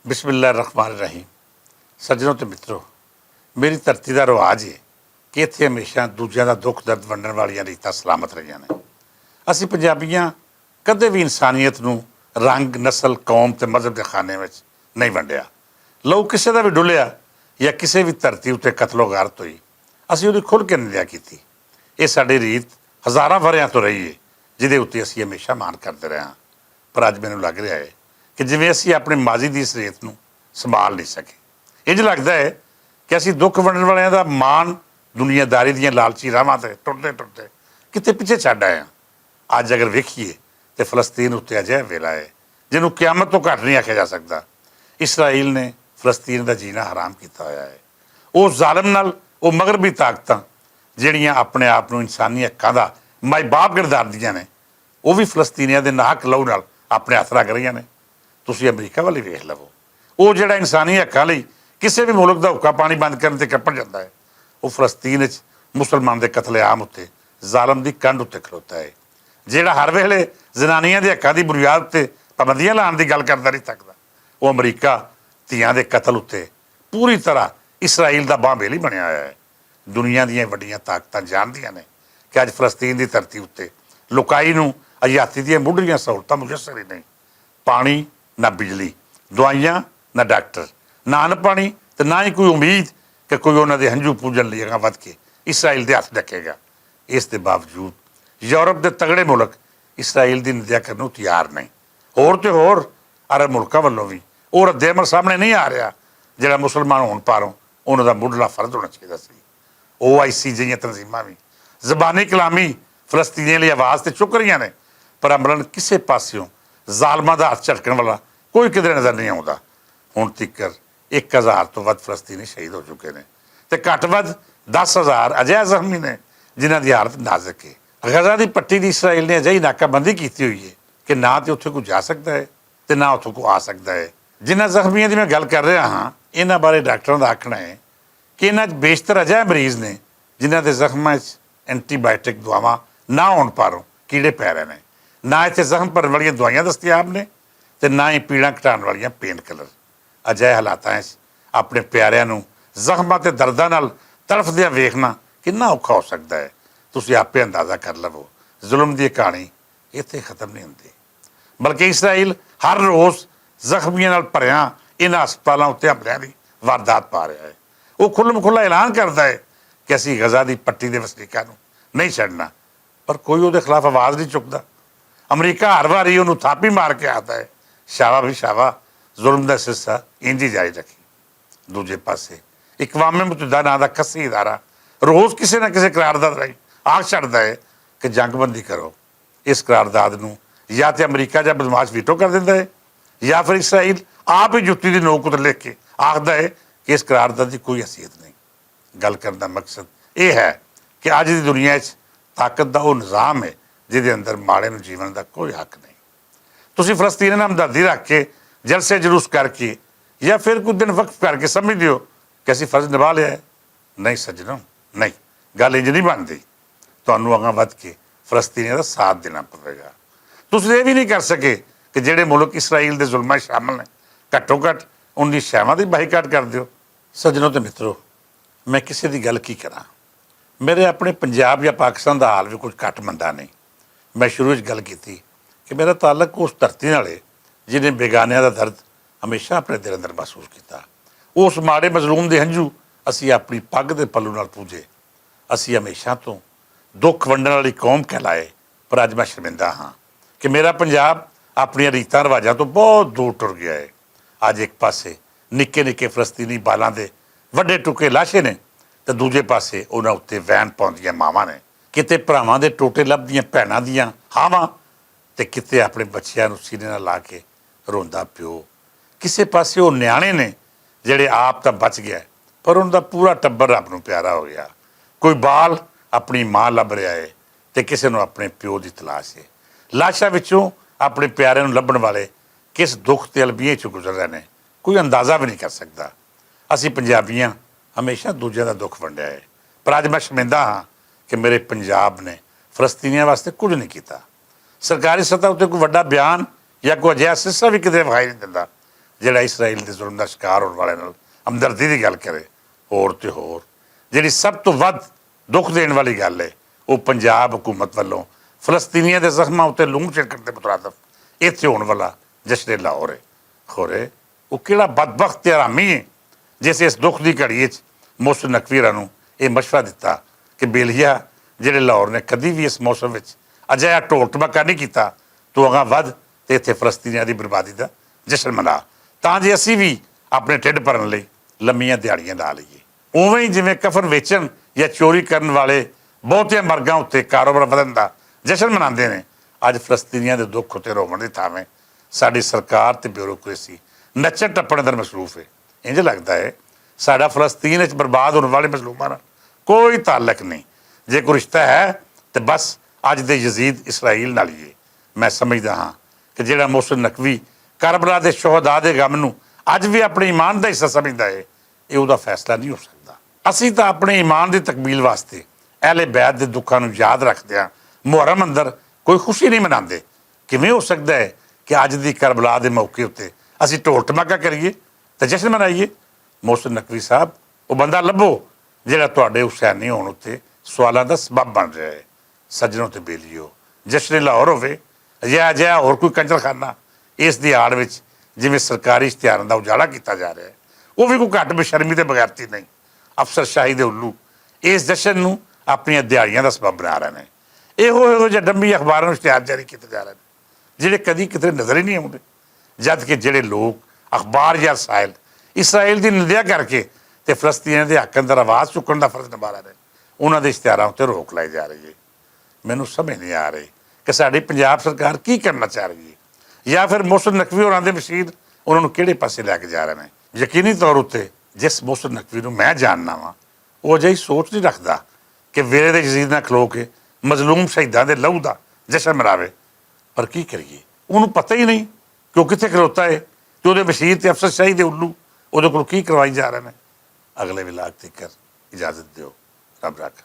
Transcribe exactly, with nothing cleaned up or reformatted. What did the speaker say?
بسم اللہ الرحمن الرحیم۔ سجنوں تے متروں، میری دھرتی دا رواج ہے کہ اتھے ہمیشہ دوجیاں دا دکھ درد ونڈن والیاں ریتاں سلامت رہیاں نیں۔ اسی پنجابیاں کدے وی انسانیت نوں رنگ نسل قوم تے مذہب دے خانے وچ نئیں ونڈیا۔ لوگ کسے دا وی ڈلیا یا کسے وی دھرتی اتے قتل و غارت ہوئی، اسی اوہدی کھل کے نندیا کیتی۔ ایہہ ساڈی ریت ہزاراں وریاں توں رہی ہے، جدے اتے اسی ہمیشہ مان کردے رہے ہاں۔ پر اج مینوں لگ رہیا ہے کہ جیویں اسی اپنے ماضی دی اس ریت نوں سنبھال نئیں سکے۔ انج لگدا ہے کہ اسی دکھ ونڈن والیاں دا مان دنیاداری دیاں لالچی راہواں تے ٹردے ٹردے کتے پچھے چھڈ آئے ہاں۔ اج اگر ویکھیے تے فلسطین اتے اجہا ویلا ہے جنوں قیامت توں گھٹ نئیں آکھیا جا سکدا۔ اسرائیل نے فلسطین دا جینا حرام کیتا ہویا ہے۔ او ظالم نال او مغربی طاقتاں جیہڑیاں اپنے آپ نوں انسانی حقاں دا مائی باپ گرداردیاں نیں، او وی فلسطینیاں دے ناحق لہو نال اپنے ہتھ رکھ رہیاں نیں۔ تسی امریکہ والی ویکھ لوو، او جیہڑا انسانی حقاں لئی کسے وی ملک دا حکا پانی بند کرن تے کپڑ جاندا ہے، او فلسطین وچ مسلمان دے قتل عام اتے ظالم دی کنڈ اتے کھلوتا ہے، جیہڑا ہر ویلے زنانیاں دے حقاں دی بنیاد اتے پابندیاں لان دی گل کردا نئیں تھکدا۔ او امریکہ تیاں دے قتل اتے پوری طرح اسرائیل دا بانبیلی بنیا ہویا ہے۔ دنیا دیاں وڈیاں طاقتاں جاندیاں نیں کہ اج فلسطین دی دھرتی اتے لوکائی نوں اجاتی دیاں مڈھیاں سہولتاں مجسر ہی نئیں۔ پانی، نہ بجلی، دوائیاں، نہ ڈاکٹر، نہ ان پانی، تے نہ ہی کوئی امید کہ کوئی انہاں دے ہنجو پوجن لئی اگاں ودھ کے اسرائیل دے ہتھ ڈکے گا۔ اس دے باوجود یورپ دے تگڑے ملک اسرائیل دی ندیا کرن نوں تیار نئیں۔ ہور تے ہور عرب ملکاں ولوں وی او رد عمل سامنے نئیں آ رہیا جیہڑا مسلمان ہون پاروں انہاں دا مڈھلا فرض ہونا چاہیدا سی۔ او آئی سی جیہیاں تنظیماں وی زبانی کلامی فلسطینیاں لئی آواز تے چک رہیاں نیں، پر عملاً کسے پاسیوں ظالماں دا ہتھ جھٹکن والا کوئی کدھر نظر نئیں آوندا۔ ہن تیکر اک ہزار توں ودھ فلسطینی شہید ہو چکے نیں تے گھٹ ودھ دس ہزار اجہے زخمی نیں جنہاں دی حالت نازک ہے۔ غزہ دی پٹی دی اسرائیل نے اجہی ناکہ بندی کیتی ہوئی ہے کہ نہ تے اتھے کوئی جا سکدا ہے تے نہ اتھوں کوئی آ سکدا ہے۔ جنہاں زخمیاں دی میں گل کر رہیا ہاں، انہاں بارے ڈاکٹراں دا آکھنا ہے کہ انہاں چ بیشتر اجہے مریض نیں جنہاں دے زخماں چ اینٹی بائیوٹک دعاواں نہ ہون پاروں کیڑے پے رہے نیں۔ نہ اتھے زخم پر والیاں دوائیاں دستیاب نیں تے نہ ہی پیڑاں کٹان والیاں پین کلر۔ اجہے حالاتاں چ اپنے پیاریاں نوں زخماں تے درداں نال تڑفدیاں ویکھنا کنا اوکھا ہو سکدا ہے۔ تسی آپے اندازہ کر لوو، ظلم دی کہانی اتھے ختم نئیں ہوندی، بلکہ اسرائیل ہر روز زخمیاں نال پریاں انہاں ہسپتالاں اتے حملیاں دی واردات پا رہیا ہے۔ وہ کھلم کھلا اعلان کردا ہے کہ اسی غزہ دی پٹی دے وسنیکاں نوں نئیں چھڈنا، پر کوئی اوہدے خلاف آواز نئیں چکدا۔ امریکہ ہر واری اوہنوں تھاپی مار کے آکھدا ہے، شاوا بھی شاوا، ظلم دا سلسلہ انج ہی جاری رکھی۔ دوجے پاسے اقوام متحدہ ناں دا کسی ادارہ روز کسے نہ کسے قرارداد راہی آکھ چھڈدا ہے کہ جنگ بندی کرو۔ اس قرارداد نوں یا تے امریکہ جا بدمعاش ویٹو کر دیندا ہے، یا پھر اسرائیل آپ ہی جتی دی نوک اتے لکھ کے آکھدا ہے کہ اس قرارداد دی کوئی حیثیت نہیں۔ گل کرن دا مقصد ایہہ ہے کہ اج دی دنیا اچ طاقت دا او نظام ہے جس دے اندر ماڑے نوں جیون دا کوئی حق نہیں۔ تسی فلسطینیاں نال ہمدردی رکھ کے جلسے جلوس کر کے یا پھر کچھ دن وقف کر کے سمجھ دیو کہ اسی فرض نبھا لیا ہے؟ نہیں سجنوں، نہیں، گل انج نہیں بندی۔ تہانوں اگاں ودھ کے فلسطینیاں دا ساتھ دینا پوے گا۔ تسی ایہہ وی نہیں کر سکے کہ جیہڑے ملک اسرائیل دے ظلماں شامل نے، گھٹو گھٹ ان دی شاواں دی بائیکاٹ کر دیو۔ سجنوں تے مترو، میں کسے دی گل کی کراں؟ میرے اپنے پنجاب یا پاکستان دا حال وی کچھ گھٹ مندا نہیں۔ میں شروع وچ گل کیتی کہ میرا تعلق اس دھرتی نال ہے جنہیں بیگانیاں دا درد ہمیشہ اپنے دل اندر محسوس کیتا۔ اس ماڑے مظلوم دے ہنجو اسی اپنی پگ دے پلو نال پوجے۔ اسی ہمیشہ توں دکھ ونڈن والی قوم کہلائے، پر اج میں شرمندہ ہاں کہ میرا پنجاب اپنیاں ریتاں رواجاں توں بہت دور ٹر گیا ہے۔ اج اک پاسے نکے نکے فلسطینی بالاں دے وڈے ٹکے لاشے نے، تے دوجے پاسے انہاں اتے وین پاؤندیاں ماواں نے۔ کتے بھراواں دے ٹوٹے لبھدیاں بھیناں دیاں ہاواں، تے کتے اپنے بچیاں نوں سینے نال لا کے روندا پیو۔ کسے پاسے او نیانے نے جیہڑے آپ تاں بچ گیا، پر ان دا پورا ٹبر رب نوں پیارا ہو گیا۔ کوئی بال اپنی ماں لبھ رہیا ہے، تے کسے نوں اپنے پیو دی تلاش ہے۔ لاشاں وچوں اپنے پیارے نوں لبھن والے کس دکھ تے المیے چوں گزر رہے نے، کوئی اندازہ وی نہیں کر سکدا۔ اسی پنجابیاں ہمیشہ دوجیاں دا دکھ ونڈیا ہے، پر اج میں شرمندہ ہاں کہ میرے پنجاب نے فلسطینیاں واسطے کچھ نہیں کیتا۔ سرکاری سطح اتے کوئی وڈا بیان یا کوئی اجہا سلسلہ وی کدے وکھائی نہیں دیندا۔ جہڑا اسرائیل دے ظلم دا شکار ہون والے نال ہمدردی دی گل کرے۔ ہور تے ہور جہڑی سب توں ودھ دکھ دین والی گل ہے، او پنجاب حکومت ولوں فلسطینیاں دے زخماں اتے لون چھڑکن دے مترادف ایتھے ہون والا جشن لاہور ہے۔ خورے او کیڑا بدبخت تے حرامی ہے، جس اس دکھ دی گھڑی وچ محسن نقوی ہوراں نوں ایہہ مشورہ دتا کہ بیلیا، جہڑے لاہور نے کدی وی اس موسم وچ اجہا ٹول ٹمکا نہیں کیتا، تو اگاں ودھ تے اتھے فلسطینیاں دی بربادی دا جشن منا، تاں جے اسی وی اپنے ٹھڈ بھرن لئی لمیاں دیہاڑیاں لا لئیے۔ اوویں جیویں کفن ویچن یا چوری کرن والے بہتیاں مرگاں اتے کاروبار ودھن دا جشن مناندے نے، اج فلسطینیاں دے دکھ اتے روون دی تھاویں ساڈی سرکار تے بیوروکریسی نچن ٹپن اندر مصروف ہے۔ انج لگدا ہے ساڈا فلسطین وچ برباد ہون والے مظلوماں نال کوئی تعلق نہیں۔ جے کوئی رشتہ ہے تے بس اج دے یزید اسرائیل نال ہی ہے۔ میں سمجھدا ہاں کہ جہڑا محسن نقوی کربلا دے شہداء دے غم نوں اج وی اپنے ایمان دا حصہ سمجھدا ہے، ایہہ اوہدا فیصلہ نہیں ہو سکدا۔ اسی تاں اپنے ایمان دی تکمیل واسطے اہل بیت دے دکھاں نوں یاد رکھدے ہاں محرم اندر کوئی خوشی نہیں مناندے۔ کیویں ہو سکدا ہے کہ اج دی کربلا دے موقع اتے اسی ٹول ٹمکا کریے تے جشن منائیے؟ محسن نقوی صاحب، او بندہ لبھو جہڑا تہاڈے حسینی ہون اتے سوالاں دا سبب بن رہا ہے۔ سجنوں تے بیلیو، جشن لاہور ہووے یا اجہا ہور کوئی کنجر خانہ، اس دی آڑ وچ جیویں سرکاری اشتہاراں دا اجاڑا کیتا جا رہا ہے، او وی کوئی گھٹ بشرمی تے بغیرتی نہیں۔ افسر شاہی دے الو اس جشن نوں اپنیاں دیہاڑیاں دا سبب بنا رہے ہیں۔ ایہو ایہو جہاں ڈمبی اخباراں نوں اشتہار جاری کیتے جا رہے ہیں، جہڑے کدی کتنے نظر ہی نہیں آوندے، جد کہ جہڑے لوگ اخبار یا رسائل اسرائیل دی نندیا کر کے تے فلسطینیاں دے حق اندر آواز چکن دا فرض نبھا رہے ہیں، انہاں دے اشتہاراں اتے روک لائی جا رہی ہے۔ مینوں سمجھ نہیں آ رہی کہ ساڈی پنجاب سرکار کی کرنا چاہ رہی ہے، یا پھر محسن نقوی ہوراں دے مشیر انہاں نوں کہڑے پاسے لے کے جا رہے ہیں۔ یقینی طور اتے جس محسن نقوی نوں میں جاننا واں، او اجہی سوچ نہیں رکھدا کہ ویلے دے یزید نال کھلو کے مظلوم شہیداں دے لہو دا جشن مناوے۔ پر کی کریے، انہوں پتہ ہی نہیں کہ وہ کتھے کھلوتا ہے تے اودے مشیر تے افسر شاہی دے الو اودے کول کی کروائی جا رہے ہیں۔ اگلے ولاگ تک اجازت دیو۔ رب رکھ۔